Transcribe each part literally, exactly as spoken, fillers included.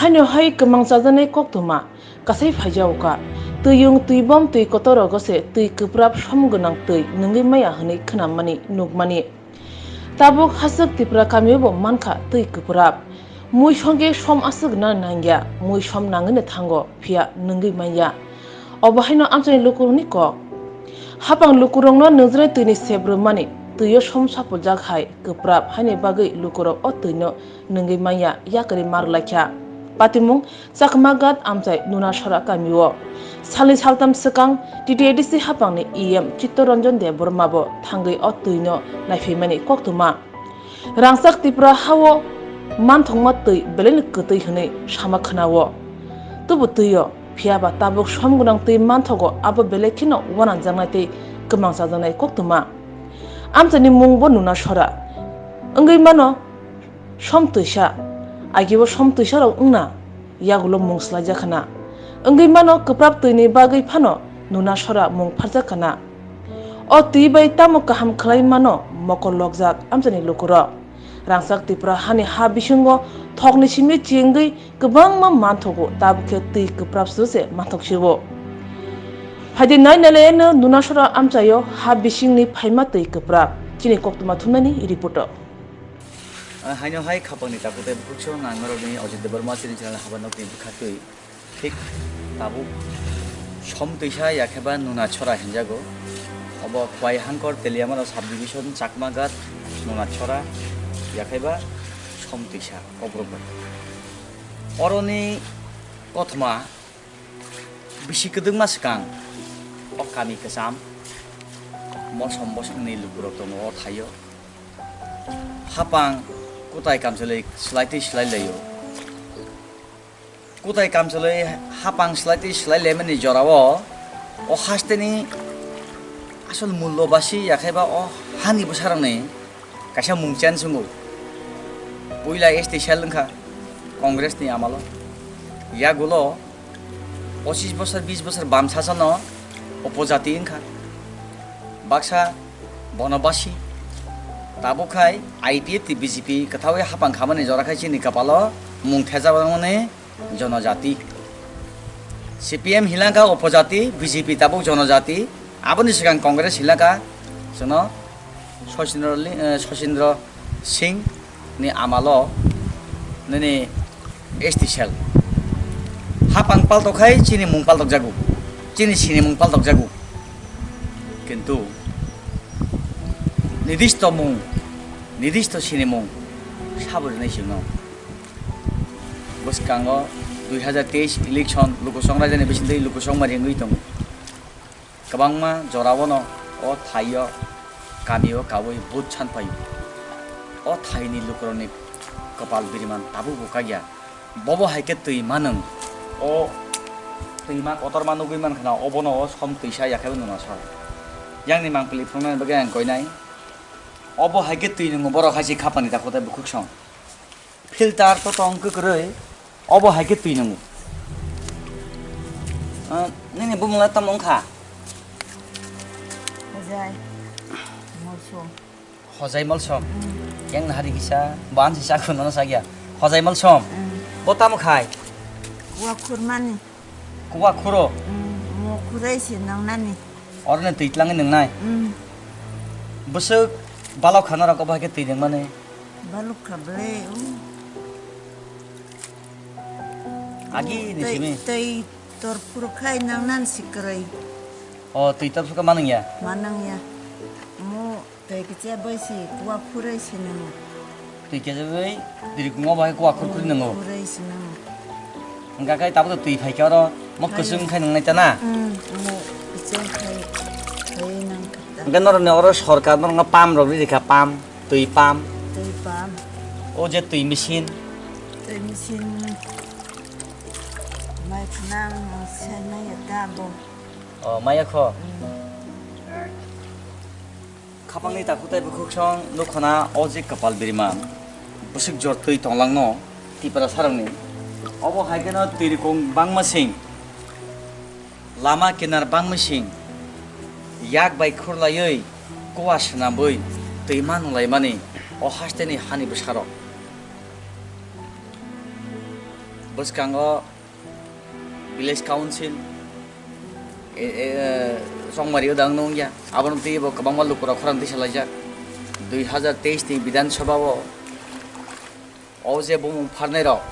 Haino hai kwmang chajaknai koktwma kasai phaijago kha. Twiyung, twibom, twi kotor rogo se twi kwprap som gwnang twi nungwi maya hwnwi khwnamani nukmani. Tabuk hachwk Tipra kamio bo mankha twi kwprap. Mui songkhe som aswk nani nangya, mui som nangwino thango, phiya nungwi manya. Obo haino amchaini lukurokni kok. Hapang lukurokno nungjaknai twini sep rwmani, twio som sapuljak hai kwprap haini bagwi lukurok o twino nungwi manya, yakarwi ma rwlaikha. Patimung, Chakmaghat amchai Nunasora kamio. Salni saltam swkang T T A D C hapangni E M Chittaranjan Debbarma bo thangwi o twino naiphaimani koktwma. Rangchak Tipra hao manthokma twi belaino kwtwi hwnwi sama khwnao. Tubu twio, phiyaba tabuk som gwnang twi manthogo, abo belai kheno uanangjaknai tei kwmang chajaknai koktwma. Amchaini mungbo Nunasora wngwi mano. Som twisa, agibo som twisa rok wngna, yagulo mung swlaijak khna. Wngwi mano kwprap twini bagwi phano Nunasora mung pharjak khna. O twi bai tamo kaham khlai mano mokol lokjak amchaini lukurok. Rangchak Tipra hani ha bisingo thokni simi chengwi kwbangma manthogo, tabuk khe twi kwprap se manthok sibo. Phaidi nai nai le no Nunasora amchaio ha bisingni phaima twi kwprap. Chini koktwma thumnani reporter. Ah, haino hai khapangni takhuk tei bukhuk song ang norokni Ajit Debbarma chini channel haba nokni bwkhaktwi thik tabuk som twisa yakheba Nunasora hinjago. Obo Khwai Hangkor Teliamura subdivision Chakmaghat Nunasora yakheba som twisa o borok bai. Oroni kothoma bisi kwdwkma swkang o kami kwcham Molsom bosongni lukurok tongo o thaio. Hapang kutai kamchalwi swlaitwi swlailaio. Kutai kamchalwi hapang swlaitwi swlailaimani jorao o hasteni asol mullo basi yakhaiba o hani bwsarokni kaisa mung chen sungo. Puila S T cell wngkha Congress ni amalo. Yagulo pochis bosor, bis bosor bam sasano opojati wngkha. Baksa bono basi. Tabuk khai I P F T B J P kwthawi hapang khamani jora khai chini kapalo mung thejak wngmani jonojati. C P M hilangkha opojati, B J P tabuk jonojati. Aboni swkang Congress hilangkha chwngno Sachin Li-, eh, Sachin Singh ni amalo nini S T cell. Hapang paltok khai chini mung paltok jago, chini sinimung paltok jago. Kintu nidisto mung, nidisto sinimung sabo rinai sino. Bwskango dui hazar teis election lukusong raijani bisingtwi lukusong mari wngwi tongo. Kwbangma jorao no o thaio kamio kaui vote san paio. O thaini lukurokni kwpal biriman tabukbo kakya. Bobo hai khe twi manwng. O twima kotorma nugui mankha na, obono o som twisa yakhaibo nuna sor. Yangni mangpili phunuknani bagwi ang koinai. Obo hai khe twi nwngo borok hai se khapani takhuk tei bukhuk song. Filter to tong kwkrwi, obo hai khe twi nwngo. Ah, nini bumung le tamo wngkha? Hojai Molsom. Hojai Molsom? Mm. Yang nahari kisa, ban si sakhu nono sakya. Hojai Molsom? Mm. Bo tamo khai? Wa khurmani. Kuwa khuro? Mm, mo khurai se nangnani. Oroni twi tlangwi nwngnai? Mm. Bwswk balok kha norok obo hai khe twi nungmani? Balok kha ble, o. Agi ni twi, simi? Twi tor phuru khai nangnani si kwrwi. O, twi tor phuru kha manwngya? Manwngya. Mo Twi kicha bai si kuwa khurai se nango. Twi kicha bai diri kungo bai kuwa khur khuri nango. Khurai se nango. Hingka kai tabuk twi phai khe oro mo kwchwng khai nang nai ta na? Hmm, mo kwchwng khai, khai nang kha ta. Hingke norok ni oro sorkar norok no pump rok ri rikha, pump, twi pump. Twi pump. O je twi machine. Twi machine. Mai khna mo se nai ya ta bo. O, maya kho. Hmm. Khapangni takhuk tei bukhuksong nukhona o je kwpal biriman bwswk jor twi tonglangno Tiprasarokni. Obo hai kheno twi rikong bangma sing, lama kinar bangma sing, yak bai khurlaiwi kuwa swnamwi twi manwlaimani o hasteni hani bwsarok. Bwskango village council, e, e, chongmari o dang nung ya. Abono twi bo kwbangma lukurok khorang tisa laijak. Dui hazar teis ni Bidhan Sabha o, o je bumung pharnai rok,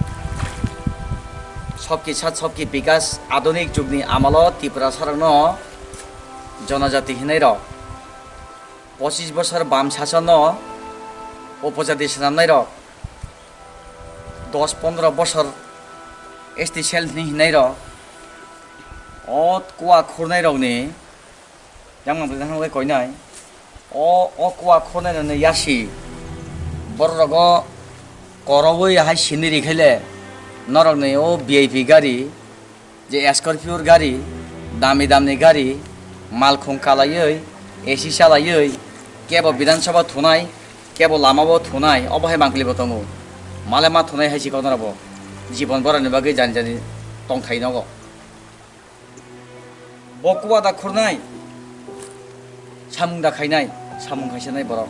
Sabki Sath Sabki Bikas adunik jugni amalo Tripura sarokno jonojati hinai rok, pochis bosor bam sasono upojati swnamnai rok, dos pondro bosor S T cell hinwi hinai rok, o kua khurnairokni yang mang tang koinai, o, o kua khurnairokni yasi borokrogo korogwi hai sini rikhaile norokni o V I P gari, je Scorpio gari, dami damni gari, malkhung kalaiwi, A C chalaiwi, kebo Bidhan Sabha thunai, kebo lama bo thunai, obo hai mangpili bo tongo. Male ma thunai hai si kono rabo. Jibon borani bagwi jani jani tongthai nogo. Bo kuwa da khurnai, samung da khainai, samung khaisanai borok.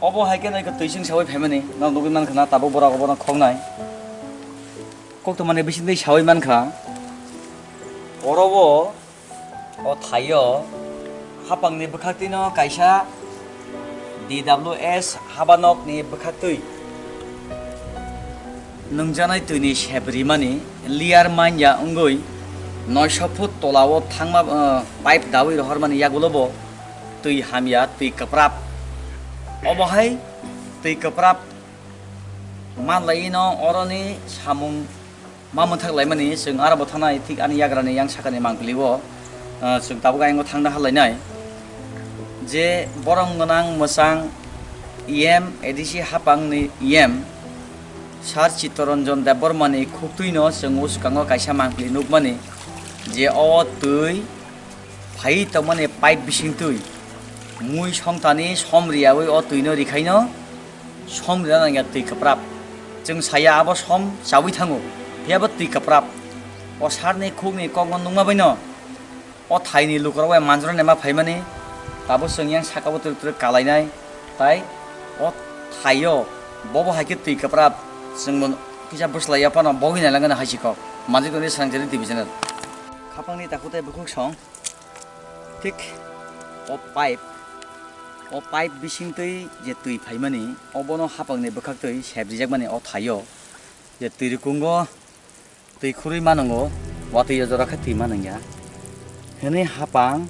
Obo hai khe naikhe twi chwng sawi phaimani, no nugwi mankha na tabuk borok obono khoknai. Koktwmani bisingtwi sawi mankha, oro bo o thaio hapangni bwkhaktwino kaisa D W S habanokni bwkhaktwi nwngjanai twini sep rimani layer manya wngwi noisho foot tolao thangma, eh, pipe dawi rohormani yagulo bo twi hamya, twi kwprap. Obo hai twi kwprap manlaino oroni samung ma mwthak laimani chwng aro bo thanai thik ani yagrani yang sakani mangpili o, ah, chwng tabuk ayang o thangna halainai je borom gwnang mwchang E M A D C hapangni E M Sir Chittaranjan Debbarmani khuktwino chwng o swkango kaisa mangpili nukmani je o twi phaiwi tongmani pipe bisingtwi mui songtani som riyawi o twino rikhaino som rina nangya twi kwprap. Chwng saya abo som chawi thango, phiya bo twi kwprap. O sarni khukni kokno nungma baino o thaini lukurok bai manjrani ma phaimani, tabuk chwng yang saka bo twrwk twrwk kalainai, tai o thaio bobo hai khe twi kwprap chwngno kisa bwslaiya phano bogwi nailangani hai si kok. Manjak tongdi Srangchari T V channel. Khapangni takhuk tei bukhuk song. Thik o pipe, o pipe bisingtwi je twi phaimani, obono hapangni bwkhaktwi sep rijakmani o thaio je twi rukungo twi khurwi manango, watwi o jora khe twi manangya. Hwnwi hapang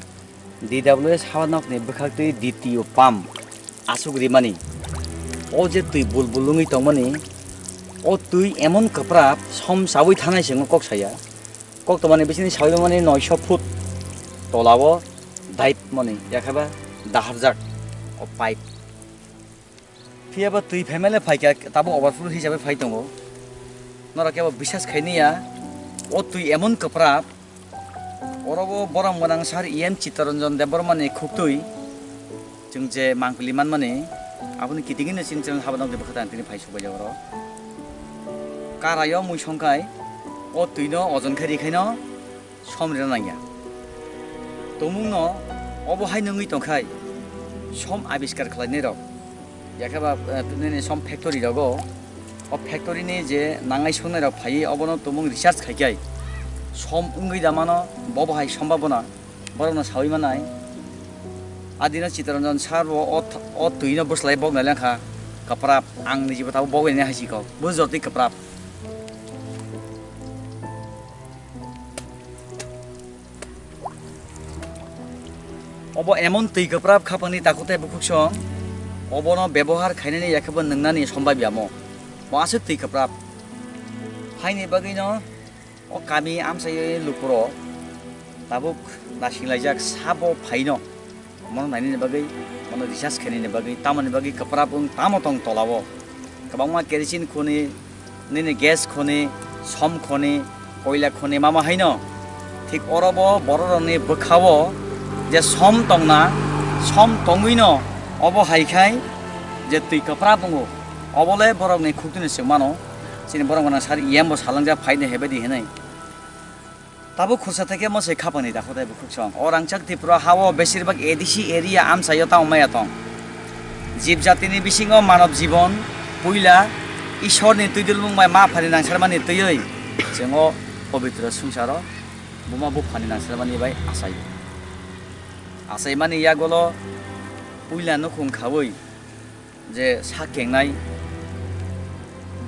D W S habanokni bwkhaktwi D T O pump aswk rimani. O je twi bul bul wngwi tongmani, o twi emon kwprap som chawi thanai se wngkha kok saya. Koktwmani bisingni sawi mani noisho foot tolao dive mani, yakheba daharjak o pipe. Phiya bo twi phaimale phaikha, tabuk overflow hisabe phai tongo. Norok kebo bisas khainiya, o twi emon kwprap, oro bo borom gwnang sir E M Chittaranjan Debbarmani khuktwi. Chwng je mangpili manmani, aboni kitingino chini chwng habanokni bwkha tang tini phai sukbaijak oro. Karaio mui songkhai, o twino ojon khe rikhaino som rina nangya. Tumungno obo hai nungwi tongkhai, som abiskar khlainairok, yakheba, eh, nini som factory rogo, o factory ni je nangai songnairok phaiwi obono tumung research khaikhai, som wngwi da mano, bobo hai sombabona. Borokno sawi manai. Adino Chittaranjan sir bo o th-, o twino bwslai bok nai lengkha. Kwprap, ang nijibo tabuk bogwi nai hai si kok. Bo jotoi kwprap. Obo emon twi kwprap khapangni takhuk tei bukhuk song. Obono bebohar khainani yakhebo nwngnani sombabya mo. Mo aswk twi kwprap. Haini bagwino O kami amchaio lukurok tabuk naisinglaijak sabo phaino. Mono nainani bagwi, mono research khainani bagwi, tamoni bagwi kwprap wng tamo tong tolao. Kwbangma kerosene khuni, nini gas khuni, som khuni, koila khuni mama haino. Thik orobo bororokni bwkhao je som tongna, som tongwino obo hai khai je twi kwprap wngo. Obole borokni khuktwino swngmano. Chini borok gwnang sari iyambo salangjak phaidi hebaidi hinwi. Tabuk khursa theke mwsai khapangni dakho tei bukhuk song. O rangchak Tripura hao besir bak A D C area amchaio tamo maya tong. Jib jatini bisingo manob jibon puila Ishorni twidulmung bai ma phani nangsermani twiwi chwng o pobitro swngcharo buma buphani nangsermani bai achaio. Achaimani yagulo puila nukhung khaui je sak kengnai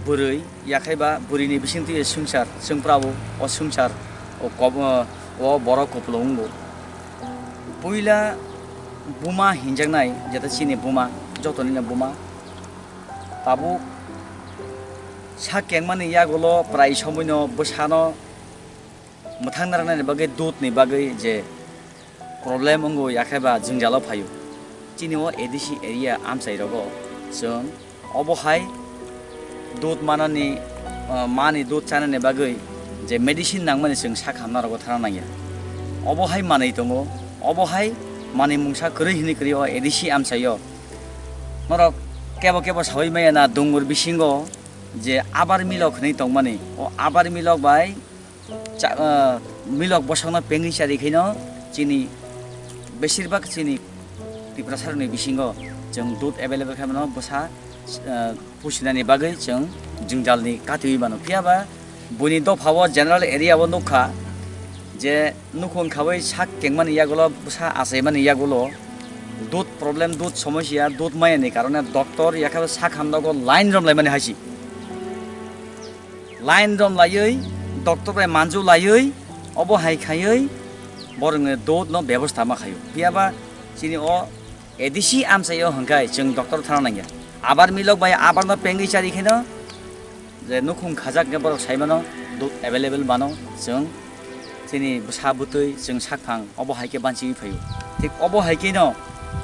bwrwi, yakhaiba bwrwini bisingtwi swngchar chwngprabo, o swngchar o kob-, o borok koplo wngo. Puila buma hinjaknai, jeta chini buma, jotonino buma. Tabuk sak kengmani yagulo prai somoino bwsano mwthang narwknani bagwi dudni bagwi je problem wngo, yakhaiba jwngjalo phaio. Chini o A D C area amchai rogo chwng obo hai dud manani, ah, mani dud chanani bagwi je medicine nangmani chwng sak hamna rogo thana nangya. Obo hai manwi tongo, obo hai manwi mungsa kwrwi hwnwi kwrwi o A D C amchaio. Norok kebo kebo saui maya na dungur bisingo je abar milok hwnwi tongmani, o abar milok bai cha-, ah, milok bosongno pengwi chari khaino chini besir bak chini Tiprasarokni bisingo chwng dud available khaimano bwsa, ah, pusinani bagwi chwng jwngjalni katiwi mano. Phiya ba buini dophao general area o nukha je nukhung khaui sak kengmani yagulo, bwsa achaimani yagulo dud problem, dud somosya, dud mayani karone doctor yakhabo sak hamdago line romlaimani haisi. Line romlaiwi, doctor bai manju laiwi, obo hai khaiwi borokni dud no bebosta ma khaio. Phiya ba chini o A D C amchaio hwnkhe chwng doctor thana nangya. Abar milok bai abarno pengwi chari khaino je nukhung khajak hwnkhe borok sai mano, dud available mano, chwng chini bwsa bwtwi chwng sakphang obo hai khe banchiwi phaio. Thik obo hai kheno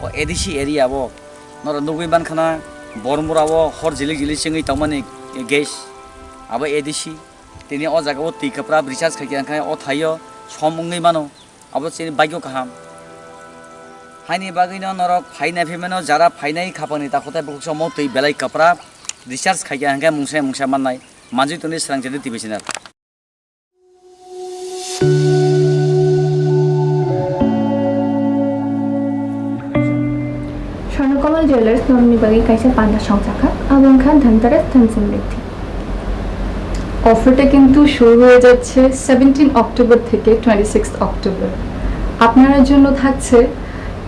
o A D C area o norok nugwi mankhana Bormura o hor jilik jilik chwngwi tongmani gas abo A D C. Tini o jaga o twi kwprap recharge khaikha hwnkhe o thaio som wngwi mano. Abo chini bagyo kaham. Haini bagwino norok phainai phaimano jara phainai khapangni takhutai bukhuk somo twi belai kwprap recharge khaikha hwnkhe mungsa mungsa mannai. Manjwi tongdi Srang Channel T V channel. Swarnakomal Jewellers norokni bagwi kaisa panda songchakha, abo wngkha Dhanteras Dhan Samriddhi। অফারটা কিন্তু শুরু হয়ে যাচ্ছে seventeen October থেকে twenty six October. আপনার জন্য থাকছে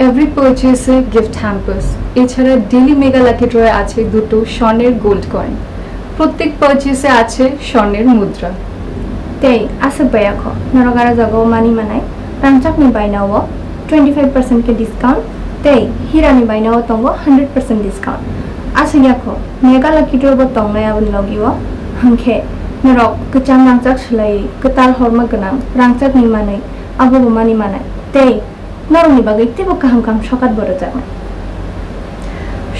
এভরি পারচেসে গিফট হ্যাম্পার্স, এছাড়া ডেলি মেগা লাকি ড্রয়ে আছে দুটো স্বর্ণের গোল্ড কয়েন, প্রত্যেক পারচেসে আছে স্বর্ণের মুদ্রা। Tei aswk bai kho, norok aro jagao mani manai, rangchakni bainao twenty five percent khe discount, tei hirani bainao tongo hundred percent discount. Aswk ya kho, mega lucky draw bo tongnai aboni logio, hwnkhe norok kwcham rangchak swlaiwi kwtal horma gwnang rangchakni manwi abobo mani manai, tei norokni bagwi teibo kaham kaham sokat bo rwjaknai।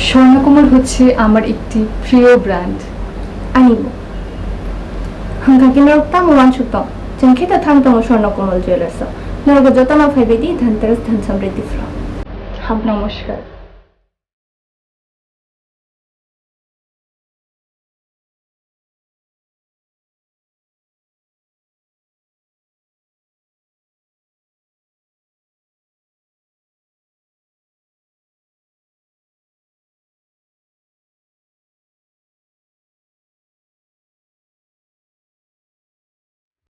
Swarnakamal হচ্ছে আমার একটি প্রিয় brand. Anibo. Hwnkha khe norok tamo uansuk tong? Chwng khe ta thang tongo Swarnakomal Jewellers o. Norok jotono phaibai di Dhanteras Dhan Samriddhi Pro. Ham namaskar.